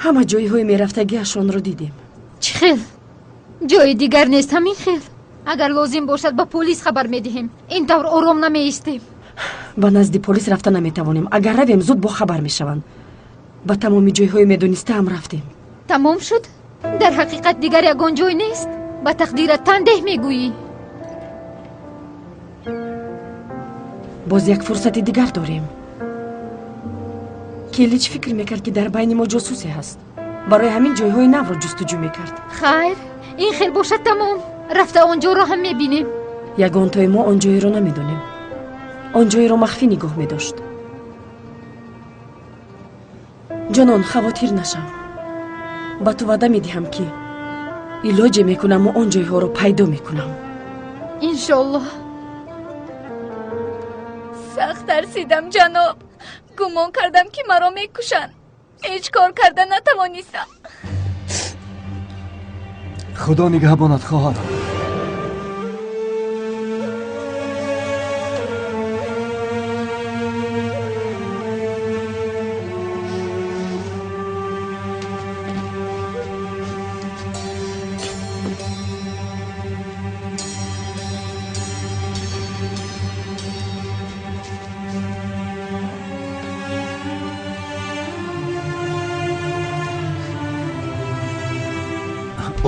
Ҳама ҷойҳои мерафтагиашонро дидем. Чӣ хел? Ҷои дигар нест, ҳамин хел. Агар лозим бошад, ба полис хабар медиҳем. Ин тавр ором намеистем. Ба назди полис рафта наметавонем. Агар равем, зуд бохабар мешаванд. Ба тамоми ҷойҳои медонистаам рафтем. Тамом шуд? Дар ҳақиқат дигар ягон ҷой нест? Ба тақдират тандеҳ мегӯӣ. Боз як фурсати дигар дорем. Келич фикр мекард, ки дар байни мо ҷосусе ҳаст. Барои ҳамин ҷойҳои навро ҷустуҷӯ мекард. Хайр, ин хел бошад тамом. Рафта он ҷоро ҳам мебинем. Ягонтои мо он ҷойро намедонем. Он ҷойро махфӣ нигоҳ медошт. Ҷонон, хавотир нашав. Ба ту ваъда медиҳам, ки илоҷе мекунаму он ҷойҳоро пайдо мекунам. Иншоллоҳ. Сахт тарсидам, ҷаноб. Гумон кардам, ки маро мекушанд. Ҳеҷ кор карда натавонистам. Худо нигаҳбонат, хоҳарам.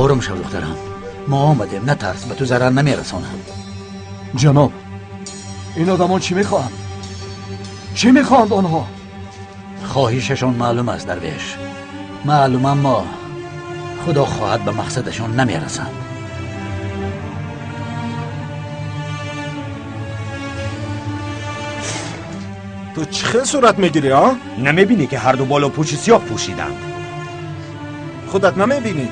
Ором шав, духтарам. Мо омадем, натарс, ба ту зарар намерасонам. Ҷаноб, ин одамон чӣ мехоҳанд? Чӣ мехоҳанд онҳо? Хоҳишашон маълум аст, дарвеш. Маълум, аммо худо хоҳад ба мақсадашон намерасанд. Ту чӣ хел сурат мегирӣ, а? Намебинӣ, ки ҳарду боло пӯши сиёҳ пӯшиданд? Худат намебинӣ?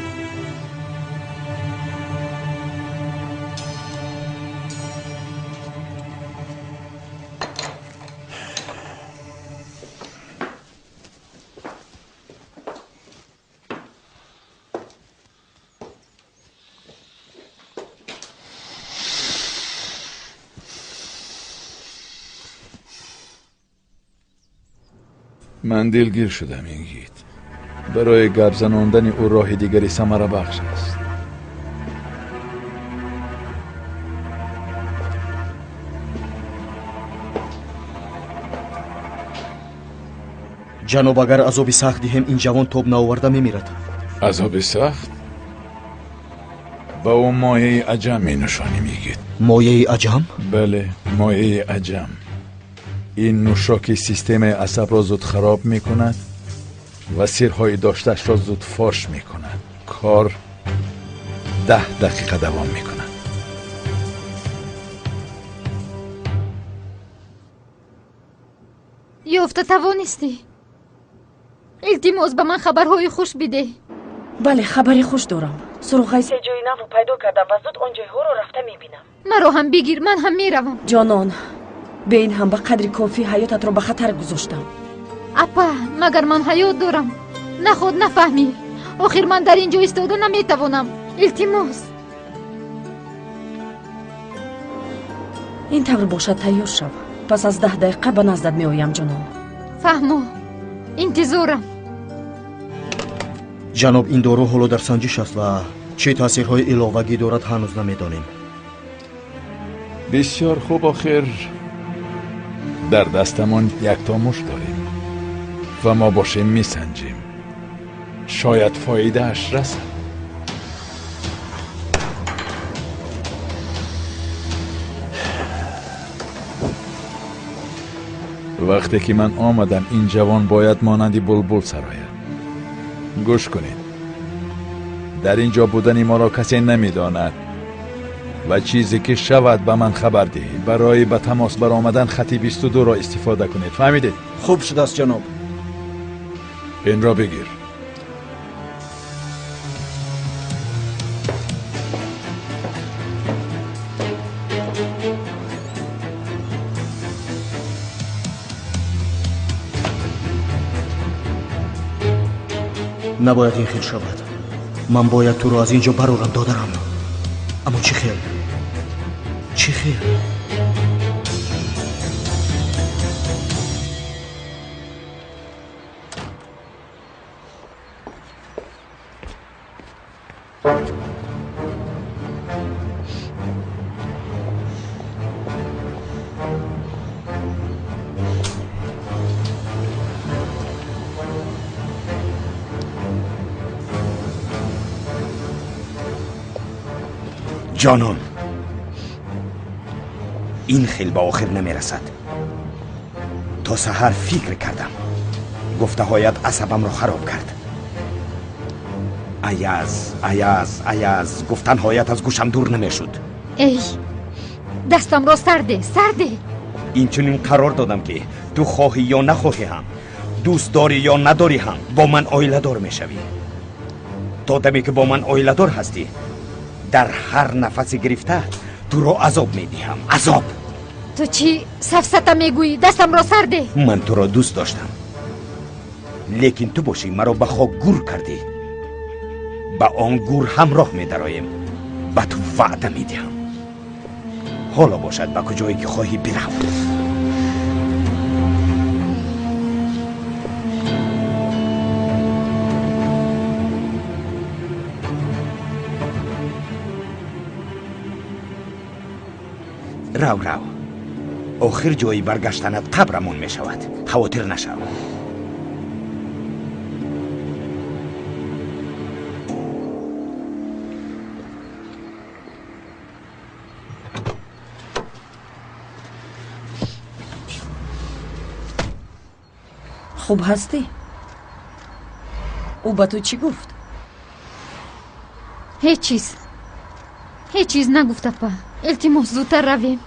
Ман дилгир шудам, Ингит. Барои гап занондани ӯ роҳи дигари самарабахш аст. Ҷаноб, агар азоби сахт диҳем, ин ҷавон тоб наоварда мемирад. Азоби сахт? Ба ӯ мояи аҷам менӯшонем, Игит. Мояи аҷам? Бале, мояи аҷам. Ин нӯшоки системаи асабро зуд хароб мекунад ва сирҳои доштаашро зуд фош мекунад. Кор 10 дақиқа давом мекунад. Ёфта тавонистӣ? Илтимос, ба ман хабарҳои хуш бидеҳ. Бале, хабари хуш дорам. Суроғаи се ҷои навро пайдо кардам ва зуд он ҷойҳоро рафта мебинам. Маро ҳам бигир, ман ҳам меравам. Ҷонон, бе ин ҳам ба қадри кофӣ ҳаётатро ба хатар гузоштам. Апа, магар ман ҳаёт дорам? Наход нафаҳмӣ. Охир ман дар ин ҷо истода наметавонам. Илтимос. Ин тавр бошад, тайёр шав. Пас аз 10 дақиқа ба наздат меоям, ҷонон. Фаҳмо, интизорам. Ҷаноб, ин дору ҳоло дар санҷиш аст ва чӣ таъсирҳои иловагӣ дорад ҳанӯз намедонем. Бисёр хуб, охир дар дастамон якто мушт дорем ва мо бошем месанҷем. Шояд фоидааш расад. Вақте ки ман омадам, ин ҷавон бояд монанди булбул сарояд. Гӯш кунед, дар ин ҷо будани моро касе намедонад ва чизе ки шавад ба ман хабар диҳед. Барои ба тамос баромадан хати 22-ро истифода кунед. Фаҳмидед? Хуб шудааст, ҷаноб. Инро бигир. Набояд ин хел шавад. Ман бояд туро аз ин ҷо барорам, додарам. Аммо чӣ хел? Чӣ хел? Ҷонон, ин хел ба охир намерасад. То саҳар фикр кардам. Гуфтаҳоят асабамро хароб кард. Аяз, Аяз, Аяз, гуфтанҳоят аз гӯшам дур намешуд. Эй, дастамро сарде, сарде. Инчунин қарор додам, ки ту хоҳӣ ё нахоҳӣ ҳам, дӯст дорӣ ё надорӣ ҳам, бо ман оиладор мешавӣ. То даме ки бо ман оиладор ҳастӣ, дар ҳар нафаси гирифта туро азоб медиҳам. Азоб. Ту чӣ сафсата мегӯӣ? Дастамро сарде. Ман туро дӯст доштам, лекин ту бошӣ маро ба хок гур кардӣ. Ба он гур ҳамроҳ медароем. Ба ту ваъда медиҳам. Ҳоло бошад ба куҷое ки хоҳӣ бирав. Рав, рав. Охир ҷои баргаштанат қабрамон мешавад. Хавотир нашав. Хуб ҳастӣ? Ӯ ба ту чӣ гуфт? Ҳеҷ чиз. Ҳеҷ чиз нагуфт, апа. Илтимос, зудтар равем.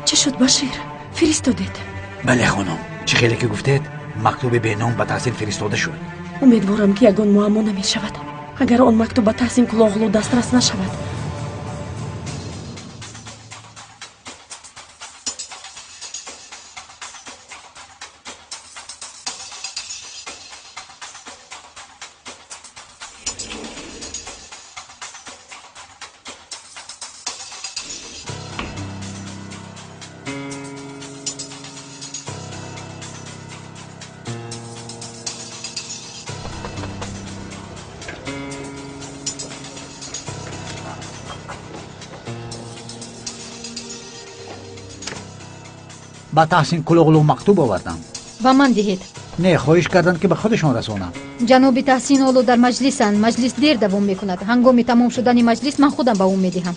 Чӣ шуд, Башир? Фиристодед? Бале, хонум, чӣ хеле ки гуфтед, мактуби беном ба Таҳсин фиристода шуд. Умедворам, ки ягон муаммо намешавад. Агар он мактуб ба Таҳсин Кулоғлу дастрас нашавад. Ба Таҳсин Кулоғлу мактуб овардам. Ба ман диҳед. Не, хоҳиш карданд, ки ба худашон расонам. Ҷаноби Таҳсин ҳоло дар маҷлисанд. Маҷлис дер давом мекунад. Ҳангоми тамом шудани маҷлис ман худам ба ӯ медиҳам.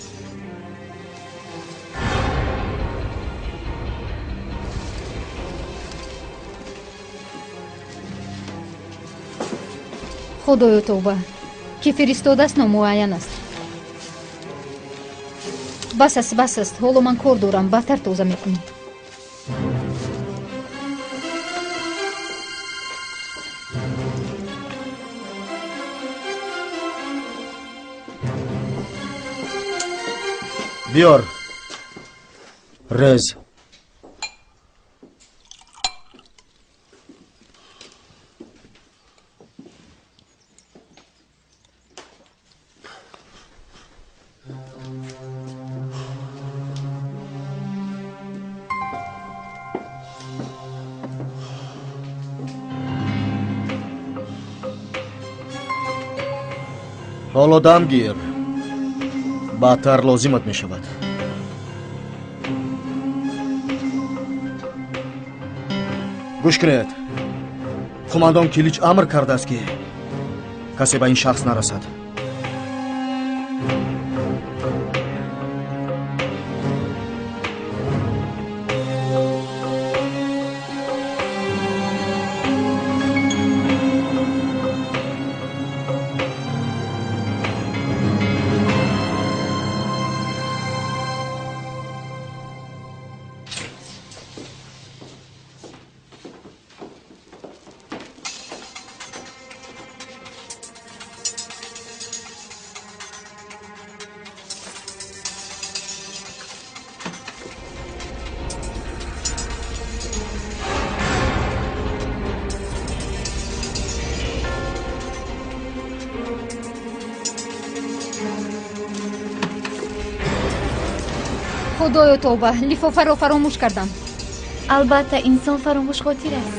Худоё тавба, ки фиристодааст номуайян аст. Бас аст, бас аст. Ҳоло ман кор дорам, баъдтар тоза мекунем. Биёр. Рез. Ҳоло дам гир. Баъдтар лозимат мешавад. Гӯш кунед. Қумандон Килич амр кардааст, ки касе ба ин шахс нарасад. Худоё тавба, лифофаро фаромӯш кардам. Албатта, инсон фаромӯшхотир аст.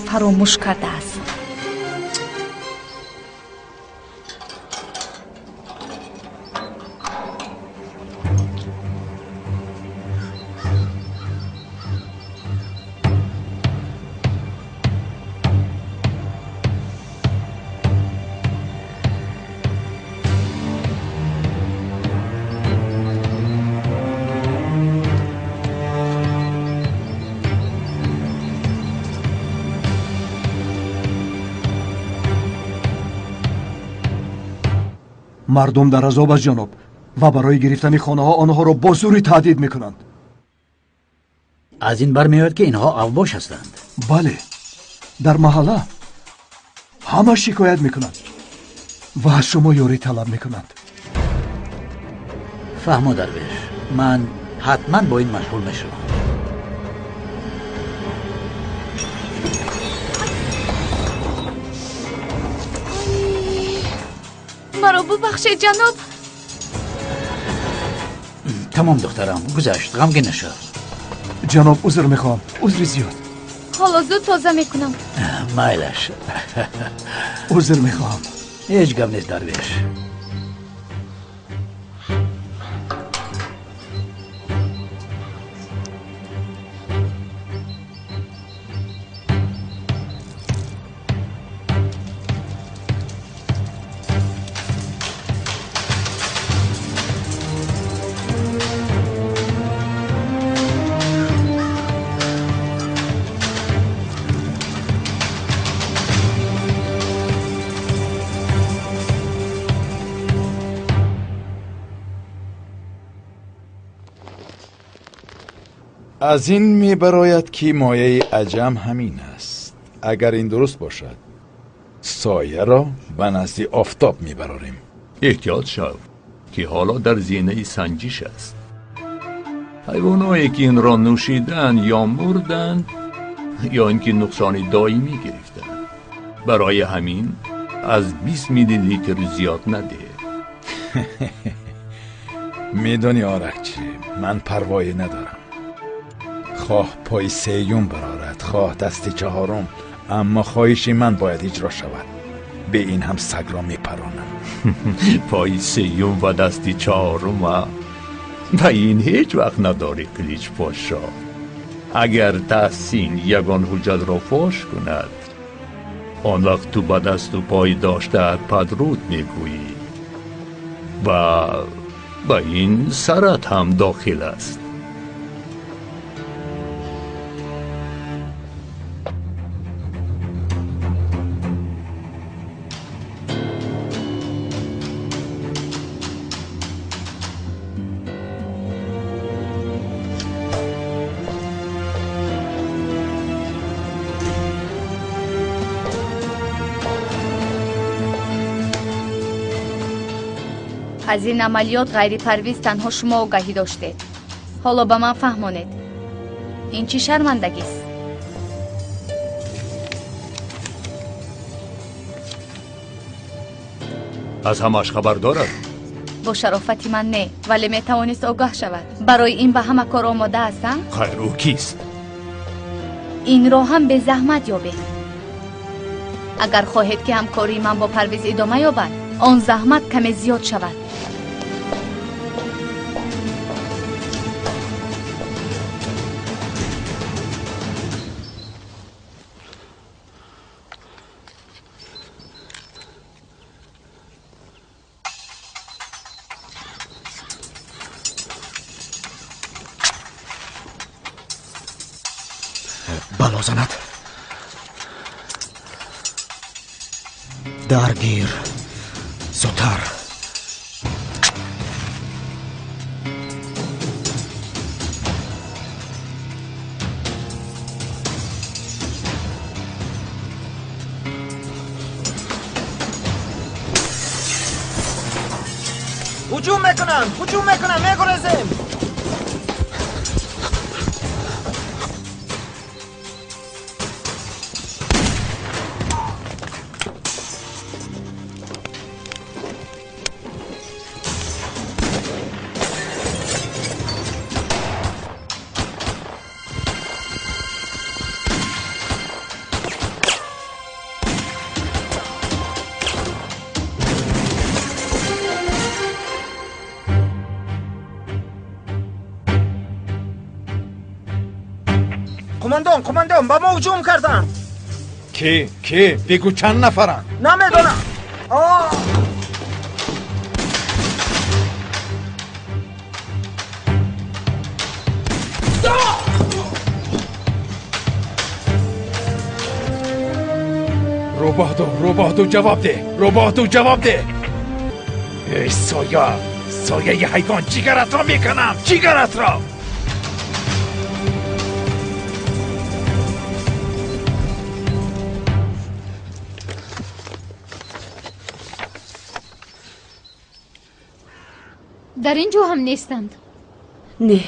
Фаромӯш кардааст. Мардум дар азоб аст, ҷаноб, ва барои гирифтани хонаҳо онҳоро бо зӯрӣ таҳдид мекунанд. Аз ин бармеояд, ки инҳо авбош ҳастанд. Бале, дар маҳалла ҳама шикоят мекунанд ва аз шумо ёрӣ талаб мекунанд. Фаҳмо, дарвеш, ман ҳатман бо ин машғул мешавам. Маро бубахшед, ҷаноб. Тамом, духтарам, гузашт, ғамгин нашав. Ҷаноб, узр мехоҳам, узри зиёд. Ҳоло зуд тоза мекунам. Майлаш. Узр мехоҳам. Ҳеҷ гап нест, дарвеш. Аз ин мебарояд, ки мояи аҷам ҳамин аст. Агар ин дуруст бошад, сояро ба назди офтоб мебарорем. Эҳтиёт шав, ки ҳоло дар зинаи санҷиш аст. Ҳайвоное ки инро нӯшиданд, ё мурданд, ё ин ки нуқсони доимӣ гирифтанд. Барои ҳамин аз 20 миллилитр зиёд надеҳ. Медонӣ, Оракчи, ман парвое надорам. Хоҳ пои сеюм барорад, хоҳ дасти чаҳорум, аммо хоҳиши ман бояд иҷро шавад. Бе ин ҳам сагро мепаронам. Пои сеюм ва дасти чаҳорум, ба ин ҳеҷ вақт надорӣ, Қилич Пошо. Агар Таҳсин ягон ҳуҷҷатро фош кунад, он вақт ту ба дасту пой доштаат падруд мегӯӣ ва ба ин сарат ҳам дохил аст. Аз ин амалиёт ғайри Парвиз танҳо шумо огаҳӣ доштед. Ҳоло ба ман фаҳмонед, ин чӣ шармандагист? Аз ҳамааш хабар дорад? Бо шарофати ман не, вале метавонист огаҳ шавад. Барои ин ба ҳама кор омода аст, а? Хайр, ӯ кист? Инро ҳам безаҳмат ёбед. Агар хоҳед, ки ҳамкории ман бо Парвиз идома ёбад, он заҳмат каме зиёд шавад. Бало занад. Даргир. Зудтар. Ҳуҷум мекунанд, ҳуҷум мекунанд, мегурезем. Қумандон, қумандон, ба мо ҳуҷум карданд. Ки, ки? Бигӯ, чанд нафаранд? Намедонам. Рӯбоҳ ду, рӯбоҳ ду, ҷавоб деҳ! Рӯбоҳ ду, ҷавоб деҳ! Эй соя, сояи ҳайвон, ҷигаратро меканам, ҷигаратро! Дар ин ҷо ҳам нестанд. Не,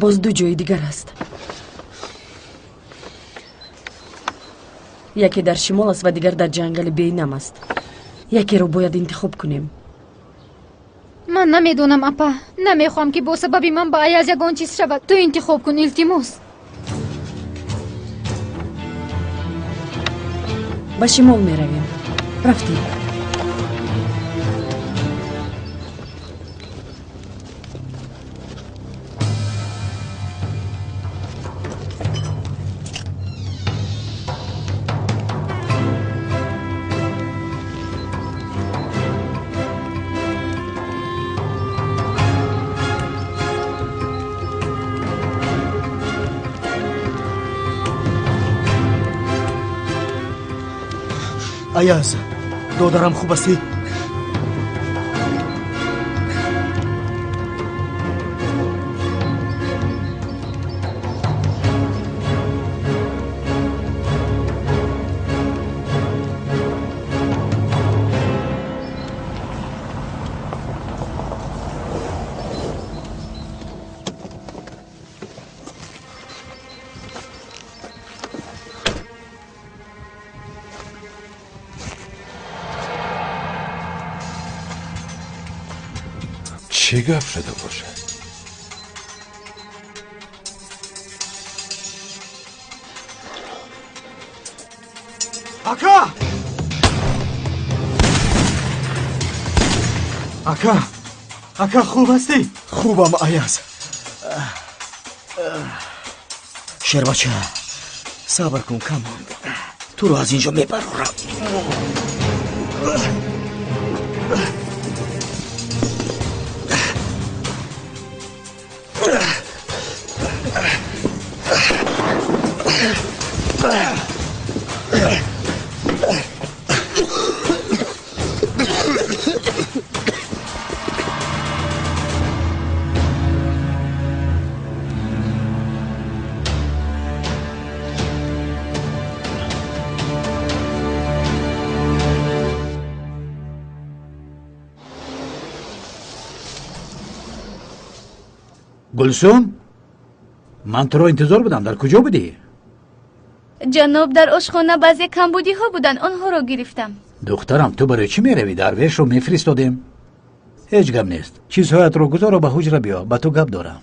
боз ду ҷои дигар аст. Яке дар шимол аст ва дигар дар ҷангали бенам аст. Якеро бояд интихоб кунем. Ман намедонам, апа. Намехоҳам, ки бо сабаби ман ба Аяз ягон чиз шавад. Ту интихоб кун, илтимос. Ба шимол меравем. Рафтем. Аяз, додарам, хуб ҳастӣ? Чӣ гап шуда бошад? Ака! Ака! Ака, хуб ҳастӣ? Хубам, Аяз. Шербача, сабр кун, кам монд. Туро аз ин ҷо мебарорам. Гулсум, ман туро интизор будам. Дар куҷо будӣ? Ҷаноб, дар ошхона баъзе камбудиҳо буданд, онҳоро гирифтам. Духтарам, ту барои чӣ меравӣ? Дарвешро мефиристодем. Ҳеҷ гап нест. Чизҳоятро гузору ба ҳуҷра биё, ба ту гап дорам.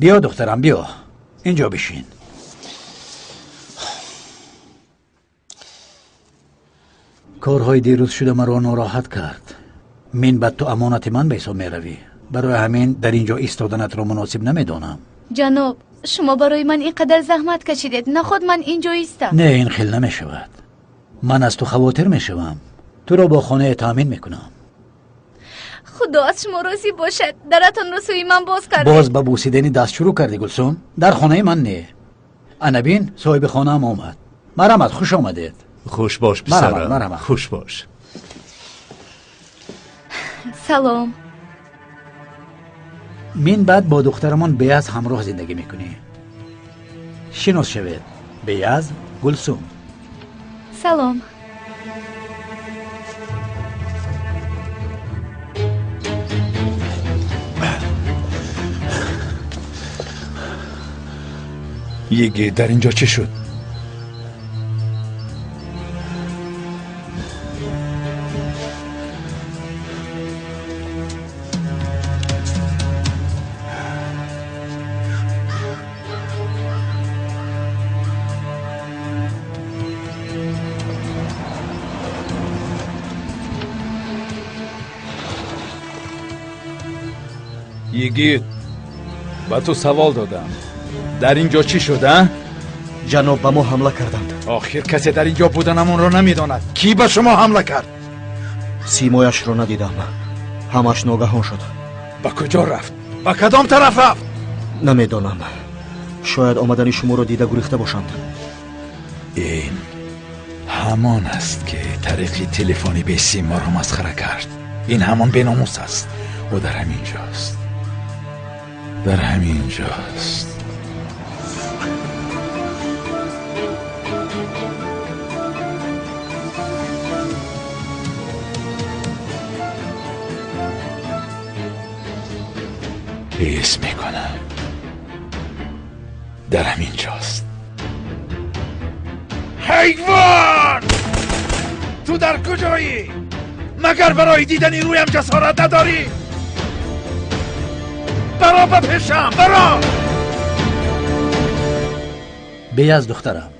Биё, духтарам, биё, инҷо бишин. Корҳои дирӯз шуда маро нороҳат кард. Мин баъд ту амонати ман ба ҳисоб меравӣ. Барои ҳамин дар ин ҷо истоданатро муносиб намедонам. Ҷаноб, шумо барои ман ин қадар заҳмат кашидед, наход ман ин ҷо истам. Не, ин хел намешавад. Ман аз ту хавотир мешавам. Туро бо хонае таъмин мекунам. Худо аз шумо розӣ бошад. Даратонро сӯи ман боз кардед. Боз ба бусидани даст шурӯъ кардӣ, Гулсум. Дар хонаи ман не. Ана бин, соҳиби хонаам омад. Марҳамат, хуш омадед. Хуш бош, писарам, хуш бош. Салом. Мин баъд бо духтарамон Беяз ҳамроҳ зиндагӣ мекунӣ. Шинос шавед. Беяз, Гулсум. Салом. Йигит, дар ин ҷо чӣ шуд? Йигит, ба ту савол додам. Дар ин ҷо чӣ шуд, а? Ҷаноб, ба мо ҳамла карданд. Охир касе дар ин ҷо буданамонро намедонад. Кӣ ба шумо ҳамла кард? Симояшро надидам. Ҳамаш ногаҳон шуд. Ба куҷо рафт? Ба кадом тараф рафт? Намедонам. Шояд омадани шуморо дида гурехта бошанд. Ин ҳамон аст, ки тариқи телефони бесим моро масхара кард. Ин ҳамон беномус аст. Ӯ дар ҳамин ҷост, дар ҳамин ҷост. ҳис мекунам дар ҳамин ҷост. Ҳайвон! Ту дар куҷоӣ? Магар барои дидани рӯям ҷасорат надорӣ? Баро ба пешам, баро! Беяз духтарам,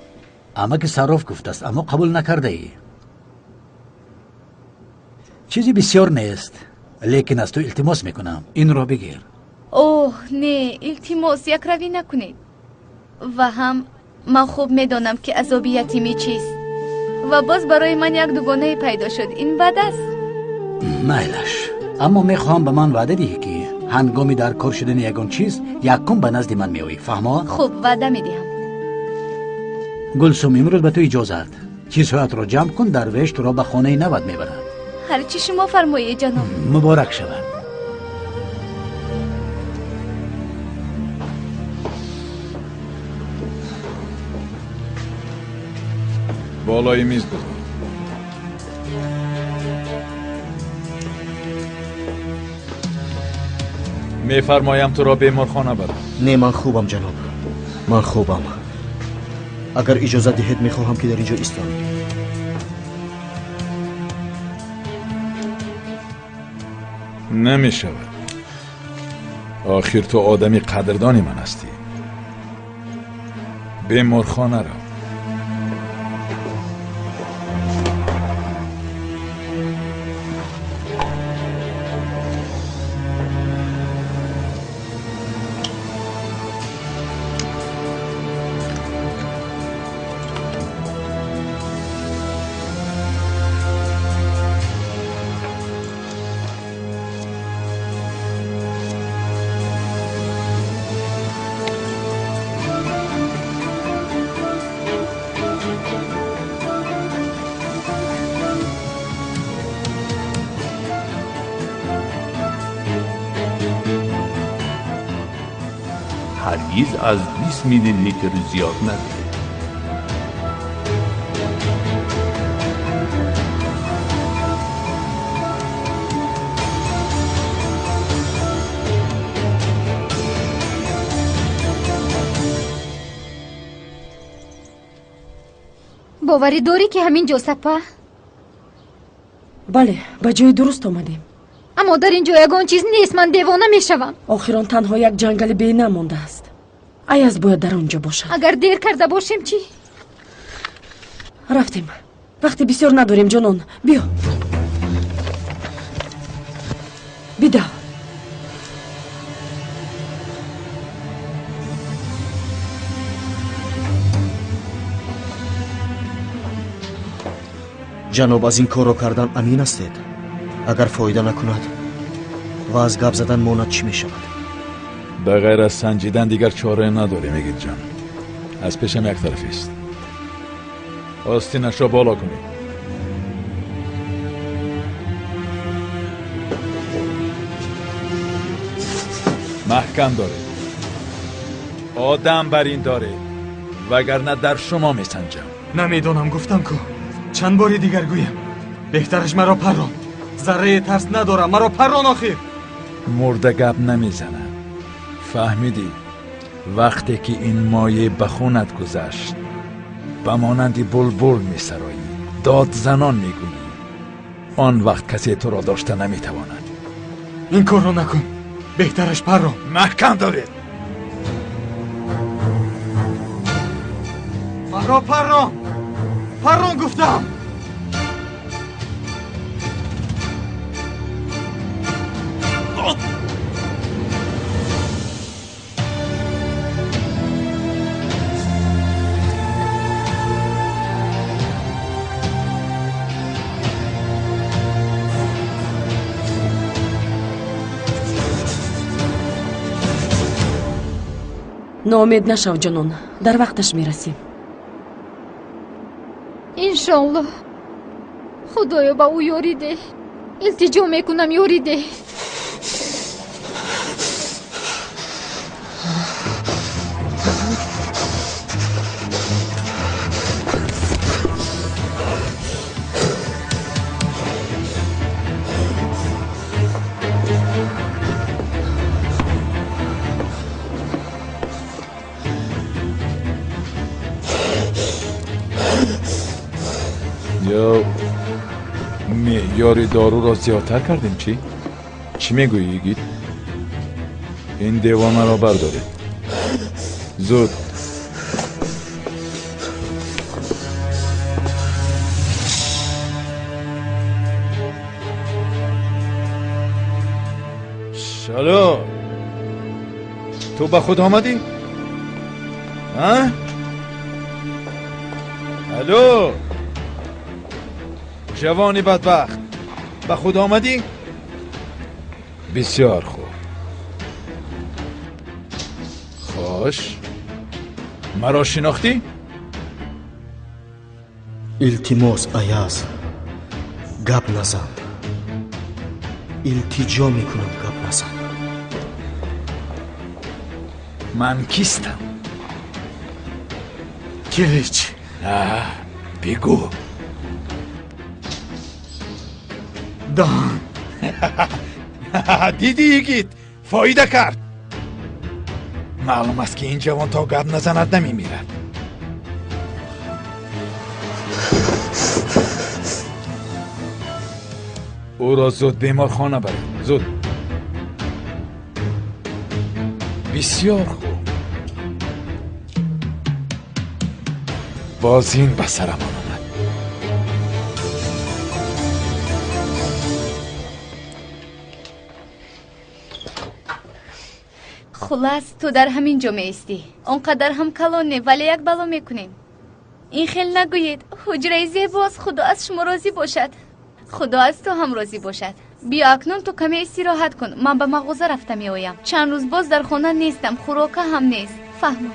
амаки Сарроф гуфтааст, аммо қабул накардаӣ. Чизи бисёр нест, лекин аз ту илтимос мекунам, инро бигир. Оҳ, не, илтимос, якравӣ накунед. Ва ҳам ман хуб медонам, ки азоби ятимӣ чист. Ва боз барои ман як дугонае пайдо шуд. Ин бад аст. Майлаш, аммо мехоҳам ба ман ваъда диҳӣ, ки ҳангоми дар кор шудани ягон чиз якум ба назди ман меоӣ. Фаҳмо? Хуб, ваъда медиҳам. Гулсум, имрӯз ба ту иҷозат. Чизҳоятро ҷамъ кун, дарвеш туро ба хонаи нават мебарад. Ҳар чӣ шумо фармоед, ҷаноб. Муборак шавад. Болои миз гузор. Мефармоям туро беморхона барам. Не, ман хубам, ҷаноб, ман хубам. Агар иҷозат диҳед, мехоҳам, ки дар ин ҷо истам. Намешавад. Охир ту одами қадрдони ман ҳастӣ. Беморхона рав. هرگز از 20 میلی لیتر زیاد نده. Боварӣ дорӣ, ки ҳамин ҷо сапа? Бале, ба ҷои дуруст омадем. Аммо дар ин ҷо ягон чиз нест, ман девона мешавам. Охир он танҳо як ҷангали бенам мондааст. Аяз бояд дар он ҷо бошад. Агар дер карда бошем чӣ? Рафтем. Вақти бисёр надорем, ҷонон. Биё. Бидав. Ҷаноб, аз ин корро кардан амин ҳастед? Агар фоида накунад ва аз гап задан монад, чӣ мешавад? Ба ғайр аз санҷидан дигар чора надорем, Игитҷон. Аз пешам як тарафист. Остинашро боло кунед. Маҳкам доред. Одам бар ин доред, вагарна дар шумо месанҷам. Намедонам, гуфтам ку. Чанд бори дигар гӯям. Беҳтараш маро паррон. Заррае тарс надорам, маро паррон охир. Мурда гап намезанад. Фаҳмидӣ? Вақте ки ин моеъ ба хунат гузашт, ба монанди булбул месароӣ, дод занон мегӯӣ. Он вақт касе туро дошта наметавонад. Ин корро накун. Беҳтараш паррон. Маҳкам доред. Маро паррон. Паррон гуфтам. Ноумед нашав, ҷонон, дар вақташ мерасем. Иншоаллоҳ. Худоё, ба ӯ ёрӣ деҳ. Илтиҷо мекунам, ёрӣ деҳ. Ё меъёри доруро зиёдтар кардем, чӣ? Чӣ мегӯӣ, йигит? Ин девонаро бардоред. Зуд. Алло, ту ба худ омадӣ? А? Алло, ҷавони бадбахт, ба худ омадӣ? Бисёр хуб. Хош, маро шинохтӣ? Илтимос, Аяз, гап назан. Илтиҷо мекунам, гап назан. Ман кистам? Килич. На, бигӯ. Даҳан. Дидӣ, йигит, фоида кард. Маълум аст, ки ин ҷавон то гап назанад намемирад. Ӯро зуд беморхона баред, зуд. Бисёр хуб. Боз ин ба сарамон омад. Хулас, ту дар ҳамин ҷо меистӣ. Он қадар ҳам калон не, вале як бало мекунем. Ин хел нагӯед. Ҳуҷраи зебост. Худо аз шумо розӣ бошад. Худо аз ту ҳам розӣ бошад. Биё акнун ту каме истироҳат кун. Ман ба мағоза рафта меоям. Чанд рӯз боз дар хона нестам, хӯрока ҳам нест. Фаҳмо.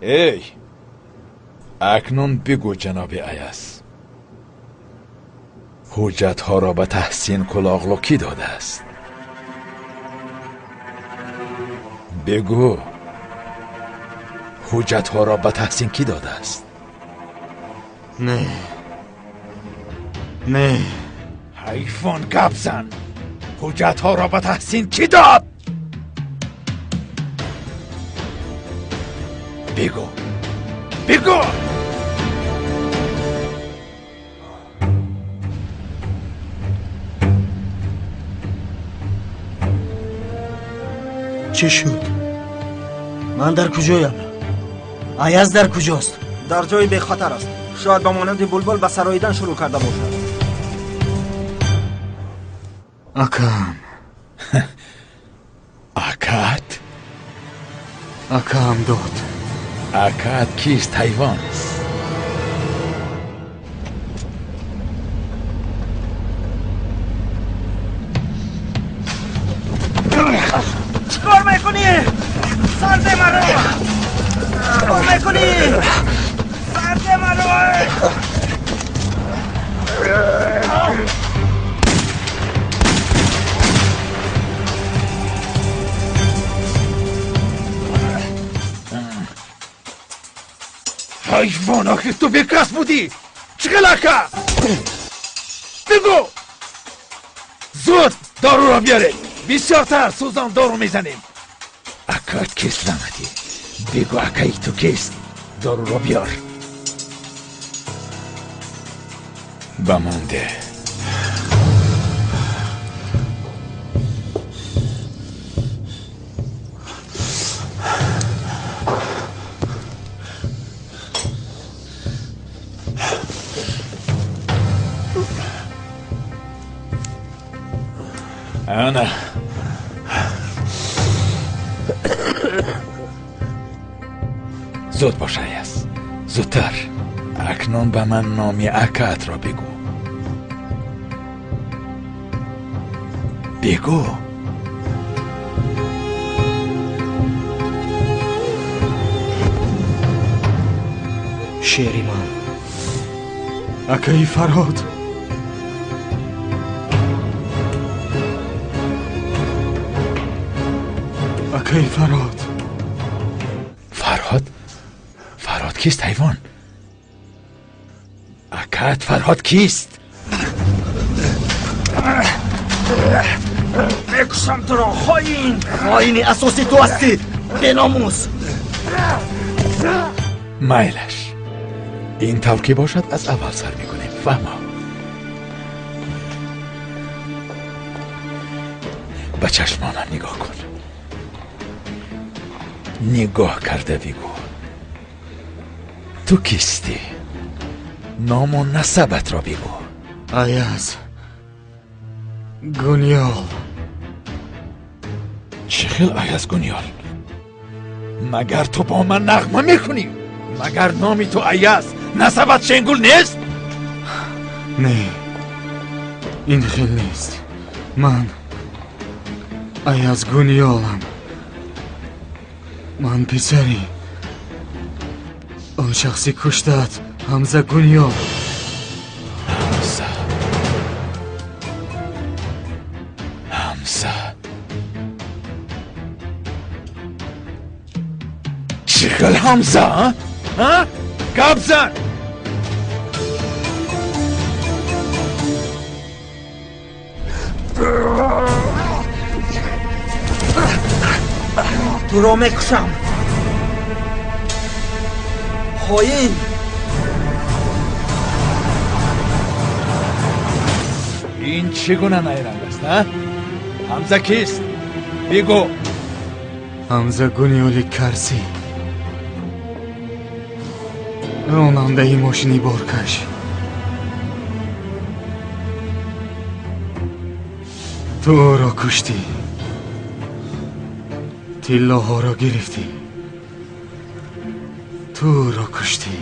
Эй, акнун бигӯ, ҷаноби Аяз, ҳуҷҷатҳоро ба Таҳсин Кулоғлу кӣ додааст? Бигӯ, ҳуҷҷатҳоро ба Таҳсин кӣ додааст? Не, не. Ҳайвон, гап зан! Ҳуҷҷатҳоро ба Таҳсин кӣ дод? Бигӯ, бигӯ! Чӣ шуд? Ман дар куҷоям? Аяз дар куҷост? Дар ҷои бехатар аст. Шояд ба монанди булбул ба сароидан шурӯъ карда бошад. Акам. Акат? Акам дод. Акат кист, ҳайвон? Чикор мекунӣ? Сарде маро! Чикор мекунӣ? Сарде маро! Ҳайвон, охир ту бекас будӣ! Чӣ хел ака? Бигӯ! Зуд доруро биёред! Бисёртар сӯзон дору мезанем. Акат кист, лаънатӣ? Бигӯ, акаи ту кист? Доруро биёр. Ба ман деҳ. Ана. Зуд бош, Аяз, зудтар. Акнун ба ман номи акаатро бигӯ. Бигӯ. Шери ман, акаи Фарҳод. Акаи Фарҳод. Фарҳод? Фарҳод кист, ҳайвон? Акаат Фарҳод кист? Мекушам туро, хоин! Хоини асосӣ ту ҳастӣ, беномус! Майлаш, ин тавр ки бошад, аз аввал сар мекунем. Фаҳмо? Ба чашмонам нигоҳ кун. Нигоҳ карда бигӯ, ту кистӣ? Ному насабатро бигӯ. Аяз Гуниёл. Чӣ хел Аяз Гуниёл? Магар ту бо ман нағма мекунӣ? Магар номи ту Аяз, насабат Шенгул нест? Не, ин хел нест. Ман Аяз Гуниёлам. Ман писари он шахси куштаат, Ҳамза Гуниёл. Ҳамза, Ҳамза, чӣ хел Ҳамза? Гап зан! Туро мекушам, хоин! Ин чӣ гуна найранг аст, а? Ҳамза кист? Бигӯ. Ҳамза Гуниёли Карсӣ, ронандаи мошини боркаш. Ту ӯро куштӣ, тиллоҳоро гирифтӣ. Ту ӯро куштӣ.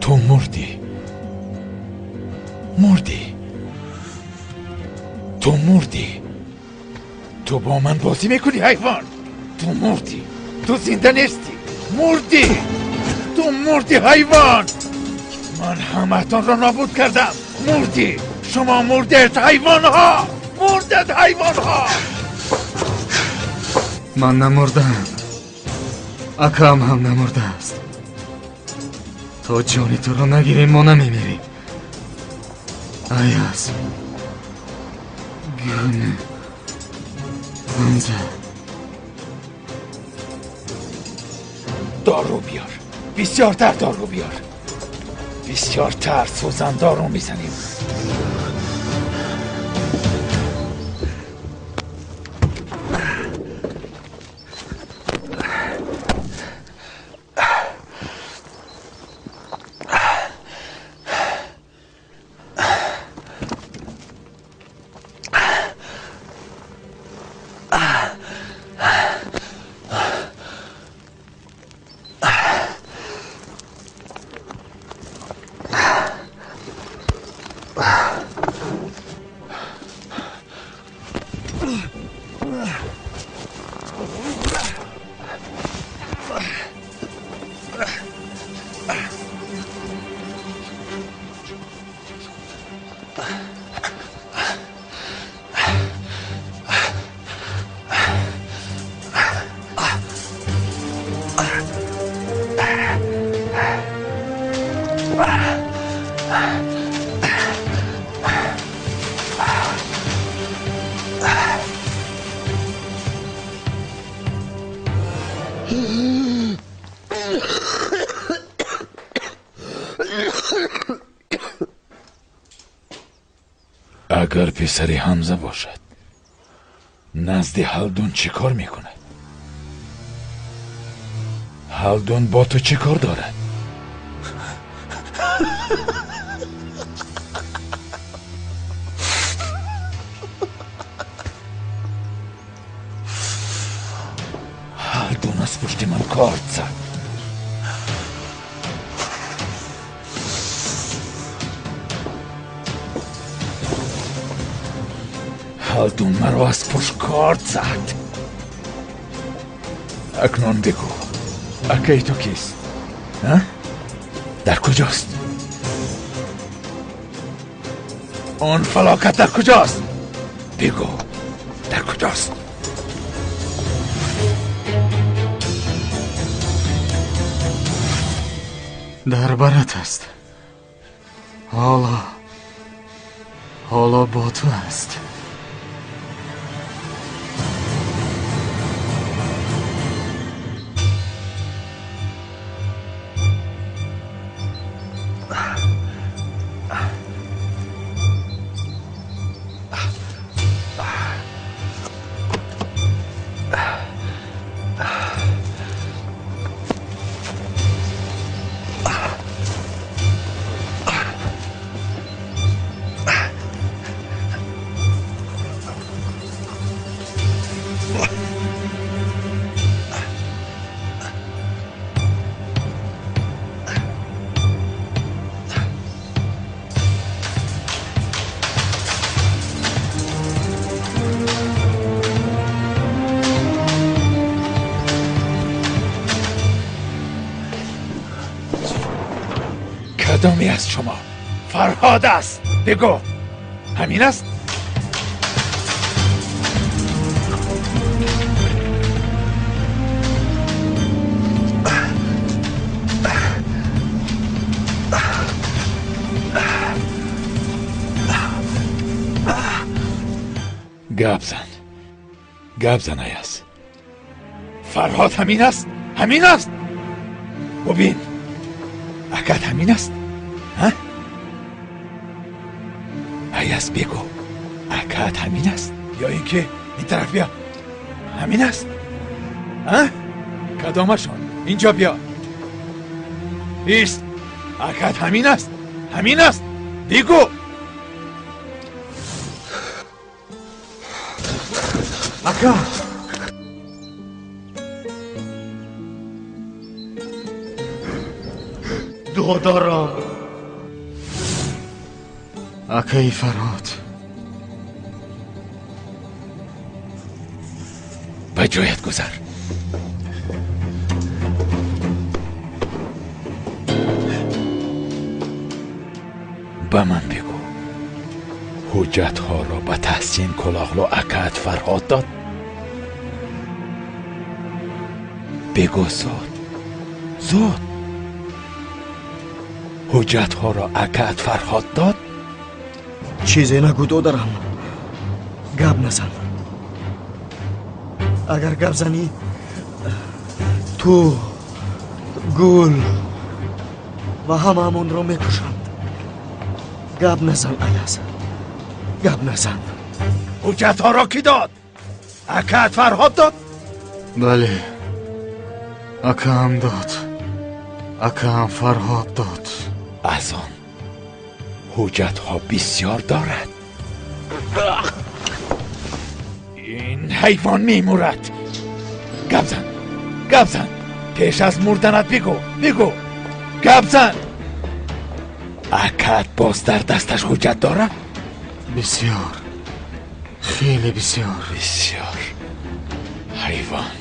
Ту мурдӣ, мурдӣ, ту мурдӣ. Ту бо ман бозӣ мекунӣ, ҳайвон? Ту мурдӣ, ту зинда нестӣ, мурдӣ, ту мурдӣ, ҳайвон. Ман ҳамаатонро нобуд кардам. Мурдӣ, шумо мурдед, ҳайвонҳо, мурдед, ҳайвонҳо. Ман намурдам, акаам ҳам намурдааст. То ҷони туро нагирем, мо намемирем. Аяз Гун Ҳамза. Дору биёр, бисёртар дору биёр, бисёртар сӯзандору мезанем. Агар писари Ҳамза бошад, назди Ҳалдун чӣ кор мекунад? Ҳалдун бо ту чӣ кор дорад? Ҳалдун аз пушти ман корд зад. Ҳалдун маро аз пушт корд зад. Акнун бигӯ, акаи ту кист? Дар куҷост? Он фалокат дар куҷост? Бигӯ, дар куҷост? Дар барат аст. Ҳоло бо ту аст. کدامی از شما فرهاد است؟ بگو، همین است؟ گپ زن، گپ زن ایاز. فرهاد همین است؟ همین است؟ ببین، اکد همین است؟ ها؟ ایاز بگو، اکد همین است؟ یا اینکه این طرف بیا، همین است؟ ها؟ کدامشان؟ اینجا بیا. ایست، اکد همین است؟ همین است؟ بگو. اکا، دادارم، акаи Фарҳод. Ба ҷоят гузар. Ба ман бигӯ, ҳуҷҷатҳоро ба Таҳсин Кулоғлу акаат Фарҳод дод? Бигӯ зуд, зуд. Ҳуҷҷатҳоро акаат Фарҳод дод? Чизе нагӯ, додарам. Гап назан. Агар гап занӣ, ту, Гул ва ҳамаамонро мекушанд. Гап назан, Аяз, гап назан. Ҳуҷҷатҳоро кӣ дод? Акаат Фарҳод дод? Бале, акаам дод. Акаам Фарҳод дод. Аз он ҳуҷҷатҳо бисёр дорад. Ин ҳайвон мемурад. Гап зан, гап зан. Пеш аз мурданат бигӯ, бигӯ. Гап зан. Акаат боз дар дасташ ҳуҷҷат дорад? Бисёр, хеле бисёр. Бисёр. Ҳайвон.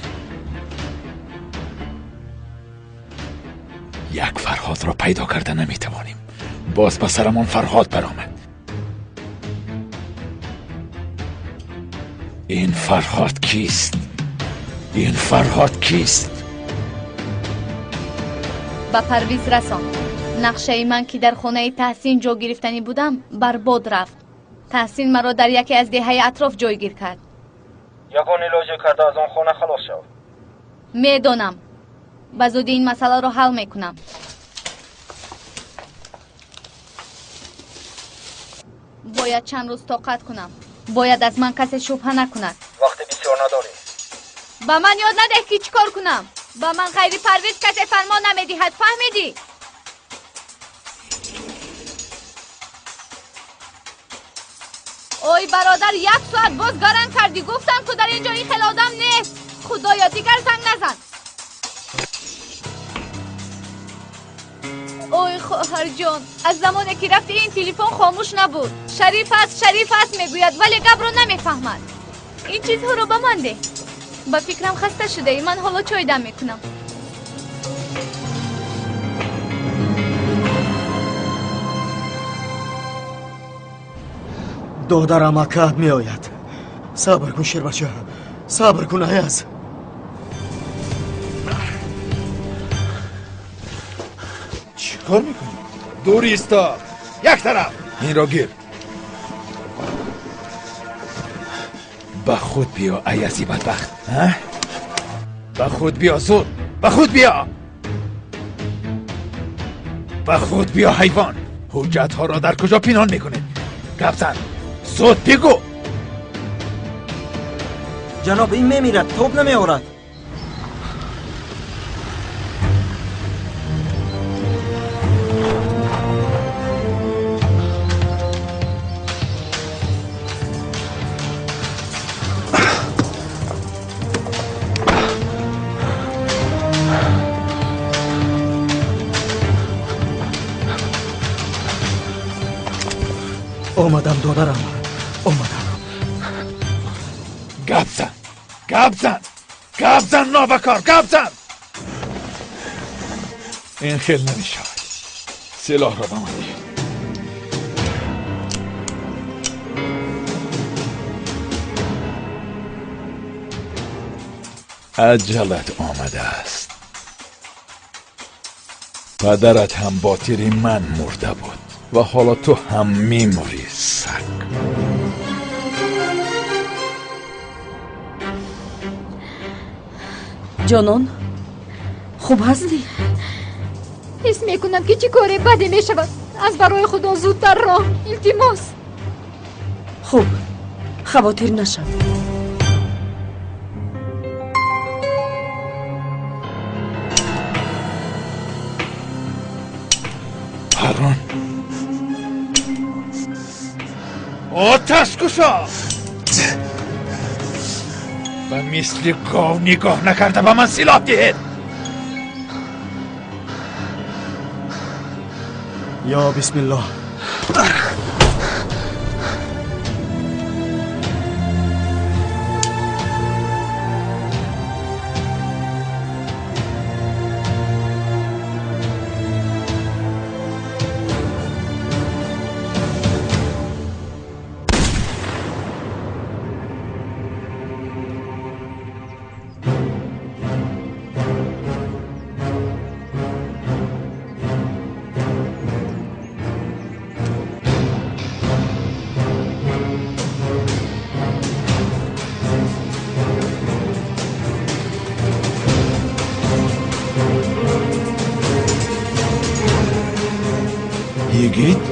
Як Фарҳодро пайдо карда наметавонем. Боз ба сарамон Фарҳод баромад. Ин Фарҳод кист? Ин Фарҳод кист? Ба Парвиз расон. Нақшаи ман, ки дар хонаи Таҳсин ҷо гирифтанӣ будам, барбод рафт. Таҳсин маро дар яке аз деҳаи атроф ҷойгир кард. Ягон илоҷе карда аз он хона халос шав. Медонам. Ба зудӣ ин масъаларо ҳал мекунам. Бояд чанд рӯз тоқат кунам. Бояд аз ман касе шубҳа накунад. Вақти бисёр надорӣ. Ба ман ёд надеҳ, ки чӣ кор кунам. Ба ман ғайри Парвиз касе фармон намедиҳад, фаҳмидӣ? Ой бародар, як соат боз гаранг кардӣ. Гуфтам ту дар ин ҷо ин хел одам нест. Худоё, дигар занг назан. Ой хоҳарҷон, аз замоне ки рафти ин телефон хомӯш набуд. Шариф аст, шариф аст мегӯяд, вале гапро намефаҳмад. Ин чизҳоро ба ман деҳ. Ба фикрам хаста шудаӣ, ман ҳоло чой дам мекунам. Додарам акаат меояд. Сабр кун, шербача, сабр кун, Аяз. Чӣ кор мекунӣ? Дур исто, як тараф. Инро гир. Ба худ биё, Аязи бадбахт. Ба худ биё, зуд, ба худ биё, ба худ биё, ҳайвон. Ҳуҷҷатҳоро дар куҷо пинҳон мекунед? Гап зан, зуд бигӯ. Ҷаноб, ин мемирад, тоб намеорад. Омадам, додарам, омадам. Гап зан, гап зан, гап зан, нобакор, гап зан. Ин хел намешавад. Силоҳро ба ман диҳед. Аҷалат омадааст. Падарат ҳам бо тири ман мурда буд ва ҳоло ту ҳам мемурӣ, саг. Ҷонон, хуб ҳастӣ? Ҳис мекунам ки чӣ коре баде мешавад. Аз барои Худо зудтар роҳ, илтимос. Хуб, хавотир нашав. Паррон, оташ кушо! Ба мисли гов нигоҳ накарда ба ман силоҳ диҳед. Ё бисмиллоҳ. Yigit?